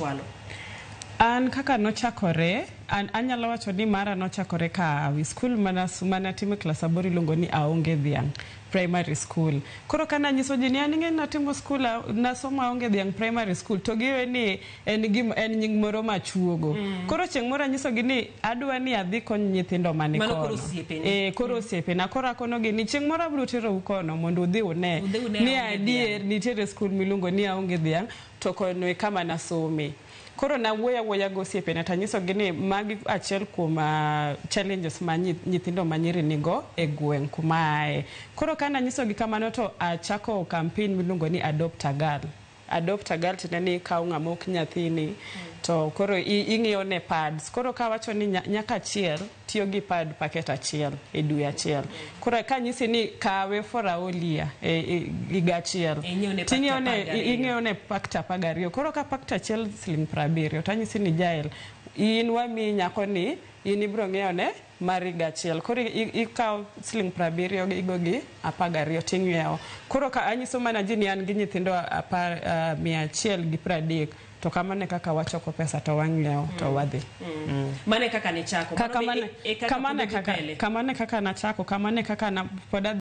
Kwalo. An kaka nochakore, an anyalo wacho ni mara nochakore ka awi skul mana timo klas 8 iluongo ni Aonge Dhiang' Primary School. Koro ka nanyiso ji ni an ing'e natimo skul, nasomo Aonge Dhiang' Primary School, to giwe ni en gim, en nying moro machuogo. Koro chieng' moro anyisogi ni adwa ni adhi kony nyithindo mani Mano kono. Koro osiepeni. Eh, koro osiepena. Koro akonogi ni chieng' moro abiro terou kono mondo udhi une Udhi une ni Aonge adier nitiere skul miluongo ni Aonge Dhiang' to kono e kama nasome. Koro nawuoyo awuoya gi osiepena tanyisogi ni magi achiel kuom challenges ma nyithindo manyiri nigo e gweng' kuma aye. Koro ka nanyisogi kamano to achako campaign miluongo ni Adopt a Girl. Adopt a Girl tiende ni ikawo ng'ama ok nyathini to koro ing'iyo ne pads. Koro kawacho ni nyaka achiel tiyo gi pad packet achiel e dwe achiel. Koro kanyisi ni kawe for a whole year, e higa achiel. Inyiewo ne packet Ting'iewo ne 12. Ing'iewo ne packet 12. Koro ka packet achiel siling 70 tanyisi ni Jael, in wamiyi nyako ni in ibiro ng'iewo ne mar higa achiel. Koro ikawo siling 70 igo gi 12 ting'iewo. Koro ka anyiso mana ji ni an gi nyithindo 130 to kamano e kaka wachoko pesa to wang'iewo to wadhi. Mano e kaka nichako. Kaka Mano be e kaka kamano e pod idhi kaka mbele. Kamano e kaka nachako, kamano e kaka na pod adhi.